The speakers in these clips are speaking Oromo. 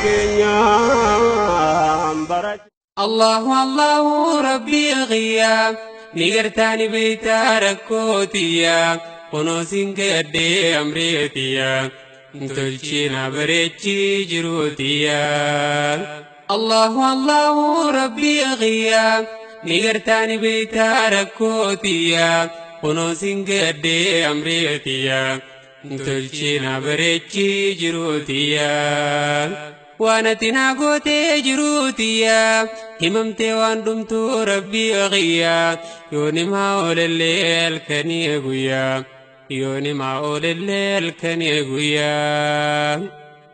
Keenyaan bara. الله الله ربي غيا نقرتاني بيتا ركوتيا ونوسين قدي أمريتيا تلشينا بريتشي جروتيا. الله الله ربي غيا نقرتاني بيتا ركوتيا ونوسين قدي أمريتيا تلشينا بريتشي جروتيا. وانا قوتي جروتيا هممتي وان دمتو ربي غيا يوني ما أول الليل كني قويا يوني ما أول الليل كني قويا.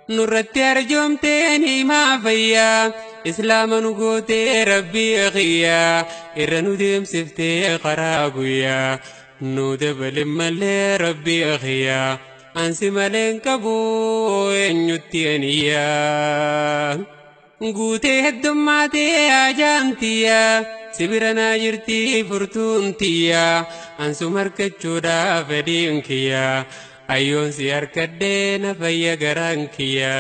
نورتي أرجومتيني ما فيا إسلام نقوتي ربي غيا إرنو ديم سفتي قراقويا نودب لما ربي غيا أنسي مالين كبو إنيتينيا. قوتي هدماتي أجانتيا سبرنا جرتي فرتونتيا أنسو مركتشودا فدينكيا أيون سياركدين فيا قرانكيا.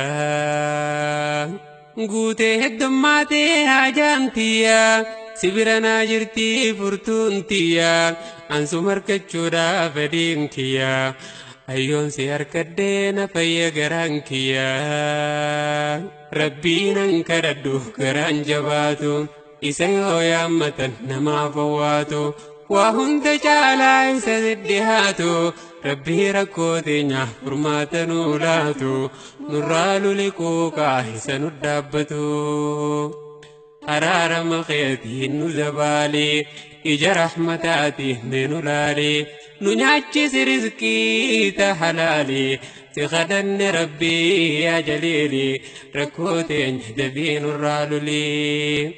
قوتي هدماتي أجانتيا سبرنا جرتي فرتونتيا أنسو مركتشودا فدينكيا أيون سياركدين فيا قرانكيا. ربينا انكردو قران جباتو إسيو يامة نما فواتو وهن تجالا إسدهاتو ربي ركوتي نحفرمات نولاتو نرالو لكوكا إسنو الدابتو أرارم خيتي نزبالي إجا رحمتاتي ننولالي ننعجز رزقي تحلالي تخدن ربي يا جليلي ركوتي دبين الرالولي.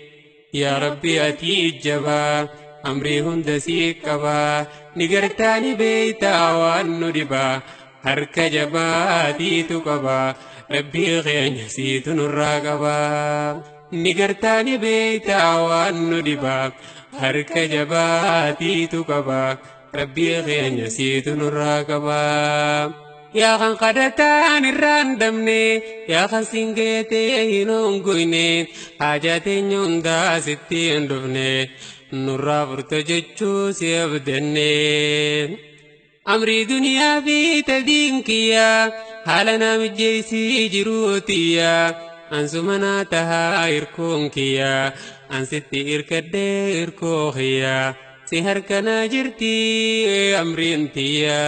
يا ربي أتي الجبا أمري هندسي كبا نقرتاني بيتا والنربا هرك جباتي تكبا ربي غين سيت الراقبا نقرتاني بيتا والنربا هرك جباتي تكبا ربي غين سيت الراقبا. يا خان قدتان الراندمني يا خان سنجيتي نونغويني حاجاتي نوندا ستين دفني نورا فرتجتشو سيبدني. أمري دنيا في تدينكيا حالنا مجيسي جروتيا أنسو مناتها إركونكيا أنستي إركدي إركوخيا سهركنا جرتي أمرينتيا.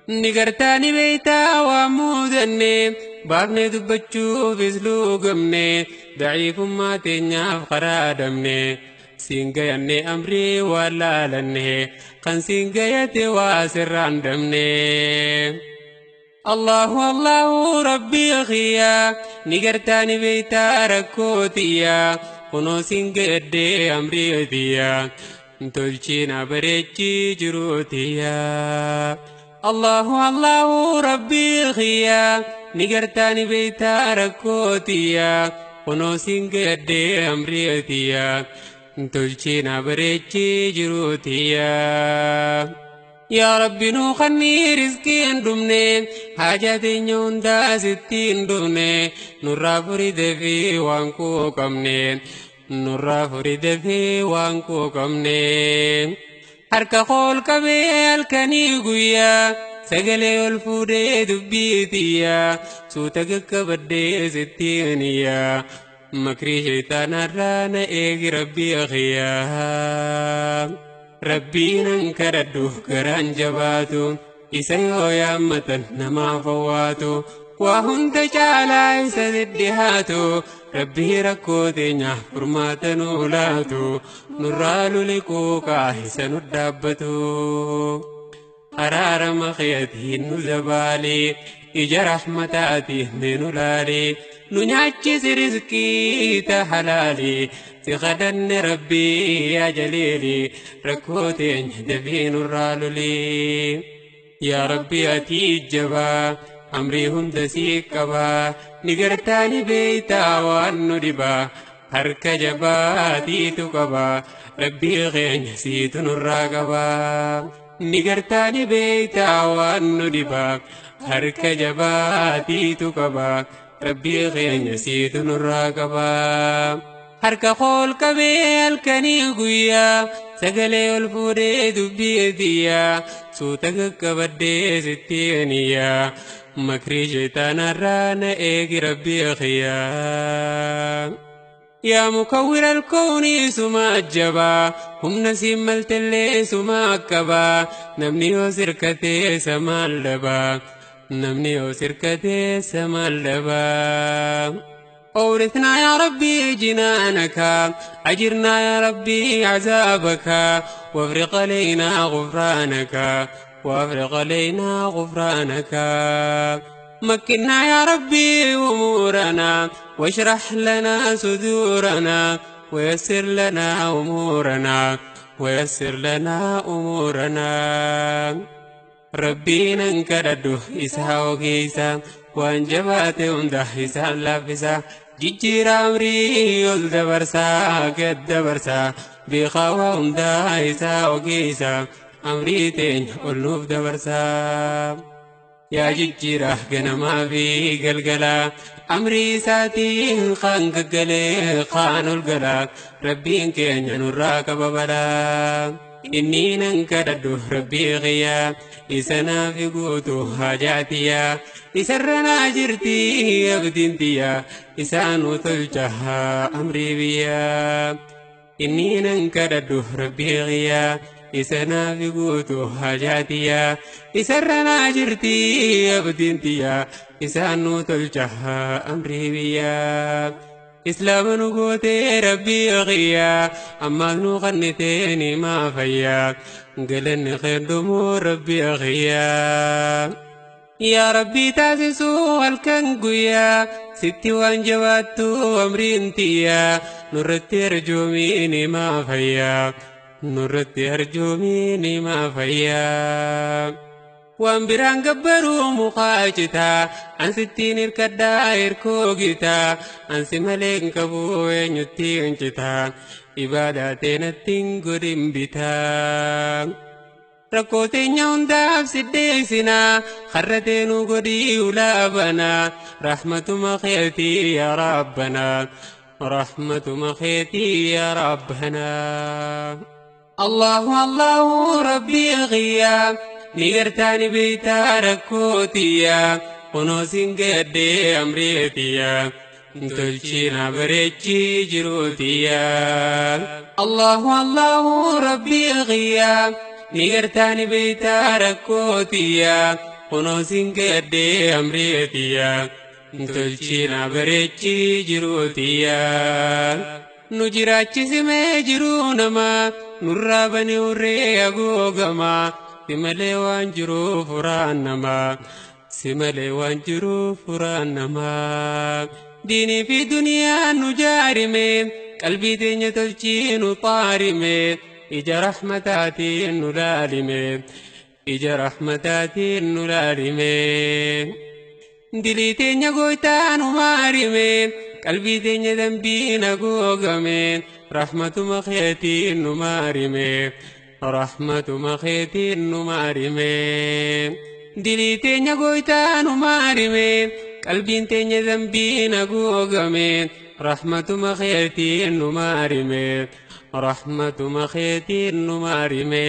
نقرتاني بيتا ومودني بابني دبتشو في سلوقمني ضعيف ما تنياف قرادمني سينقيني أمري ولا لني قن سينقيتي واسر عندمني. الله الله ربي خيا نقرتاني بيتا ركوتيا ونو سينقيدي أمريتيا تلشينا بريتشي جروتيا. الله الله ربي خيا نقرتاني بيتا ركوتيا ونو سينقدي أمريتيا تلشينا بريتشي جروتيا. يا ربي نوخني رزقي اندمني حاجاتي نيوندا ستي اندمني نورا فريد في وانكو كمني نورا فريد في وانكو كمني. harka qool qabee halkanii guyyaa sagalee ol fuudhee dubbiitiyyaa suuta gakkabadhee sittiiniyyaa makrii shayitaanarraa na eegi rabbii akiyyaa. Rabbiin an kadhadhu garaan jabaatu isa yoo yaammatan namaaf owwaatu waa hunda caalaa isa deddehaatu rabbii rakkoo teenyaaf furmaata nuu laatu nurraa luliquu isa nu dhaabbatu. Araarama keetiin nu dabaalii ija rahmataatiin nu laalii nu nyaachisi rizqii ta halaalii si kadhanne rabbii yaa jaliilii rakkoo teenya dafii nurraa lulii. Yaa rabbi ati jabaa amrii hunda sii qabaa ni gartaani beeytaa waan nu dhibaa harka jabaatiitu qabaa rabbii keenya siitu nurraa qabaa. Ni gartaani beeytaa waan nu dhibaa harka jabaatiitu qabaa Rabbii keenya siitu nurraa qabaa. Harka kool qabee halkanii guyyaa sagalee ol fuudhee dubbii tiyyaa suuta qaqqabadhee sitti aniyyaa makrii shaytaanarraa na eegi rabbii kiyyaa. Yaa mukawwira alkoonii suma ajjabaa humna siin maltellee suma akkabaa namni yoo sirkatee samaan dhabaa namni yoo sirkatee samaan dhabaa. أورثنا يا ربي جنانك أجرنا يا ربي عذابك وافرق علينا غفرانك وافرق علينا غفرانك مكنا يا ربي أمورنا واشرح لنا صدورنا ويسر لنا أمورنا ويسر لنا أمورنا ربي ننكرده إسها وكيسا وأنجبات هنده إسها لافسا ججير أمري ol dabarsaa gad dabarsaa beekaa waa hundaa isaa ogeessa amrii teenya ol nuuf dabarsaa. Yaa jijjiira ganamaa fi galgalaa amrii isaatiin kaan gaggalee kaan ol galaa rabbiin keenya nurraa qaba balaa. Inni nan kadhadhu rabbii kiyyaa isa naaf guutu haajaatiyyaa isarra naa jirti abdiin tiyyaa isaanu tolcha amrii biyyaa. Inni nan kadhadhu rabbii kiyyaa isa naaf guutu haajaatiyyaa isarra naa jirti abdiin tiyyaa isaanu tolcha amrii biyyaa. Islaama nu gootee rabbii kiyyaa ammaas nu qannitee ni maafayyaa galanni qeendumuu rabbii kiyyaa. Yaa rabbii taasisuu halkan guyyaa sitti waan jabaattu amriin tiyyaa nurratti arjoomii ni maafayyaa nurratti arjoomii ni maafayyaa. Waan biraan gabbaruu mukaa citaa ansittiin hirkadhaa hirkoo gitaa ansi malee hin qabu eenyutti hin citaa ibaadaa teenattiin godhin bitaa. Rakkoo teenya hundaaf siddeessinaa har'a teenuu godhii ulaa banaa rahmatuma keetii yaa rabbanaa rahmatuma keetii yaa rabbanaa. Allahu Allahu rabbii kiyyaa. Nigartaani beeytaa rakkootiyaa kunuusin gaddee amreetiyaa tolchiina bareechii jiruutiyaa. Allahu Allahu rabbii kiyyaa nigartaani beeytaa rakkootiyaa kunuusin gaddee amreetiyaa tolchiina bareechii jiruutiyaa. Nu jiraachisimee jiruu namaa nurraa bane hurree hagoogamaa. Si malee waan jiruuf furaan namaa si malee waan jiruuf furaan namaa. Diinii fi duniyaan nu jaarime qalbii teenya tolchii nu xaarime ija rahmataatiin nu laalime ija rahmataatiin nu laalime. Dilii teenya gooytaa nu maarime qalbii teenya dambiin haguugame rahmatuma keetiin nu maarime. Rahmatuma keetiin nu maarime. Dilii teenya gooytaa nu maarime qalbiin teenya dambiin haguugame rahmatuma keetiin nu maarime rahmatuma keetiin nu maarime.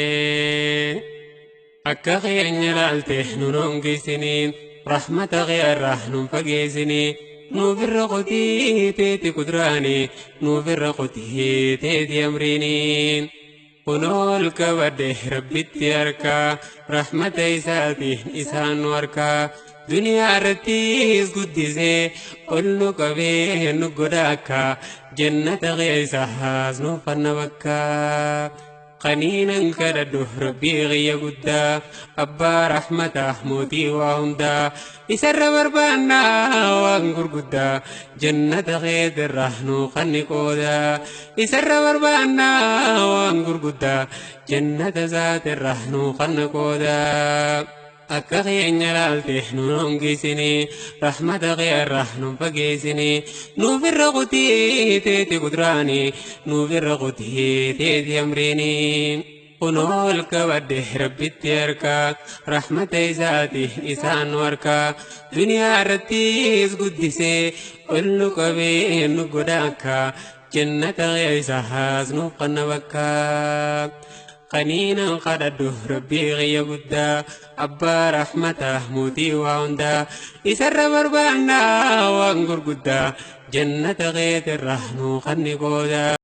Akka keenya laalte nu hongisiniin rahmata keerraa nu fageessinii nuuf irra qotii teeti kudraanii nuuf irra qotii teeti amriiniin. Kunool qabadhe rabbitti harkaa rahmata isaatiin isaan nu harkaa duniyaa irrattis guddisee ol nu qabee nu godha akka jannata keessaas nu fanna bakkaa. Qaniinan kadhadhu rabbii kiyya guddaa abbaa rahmataa mootii waa hundaa isarra barbaannaa waan gurguddaa jannata keetirraa nu qanni qoodaa isarra barbaannaa waan gurguddaa jannata isaatirraa nu qanna qoodaa. Akka keenya laalte nu hongisinii rahmata keerraa nu fageessinii nuuf irra qotii teeti kudraanii nuuf irra qotii teeti amriinii. Kunoo ol qabadhe Rabbitti harkaa, rahmata isaati isaan nu harkaa. Duniyaa irrattis guddisee ol nu qabee nu godha akka jannata keessaas nuuf qanna bakka. Qaniinan kadhadhu Rabbii kiyya guddaa, abbaa rahmataa mootii waa hundaa, isarra barbaannaa waan gurguddaa, jannata keetirra nuu qanni qoodaa.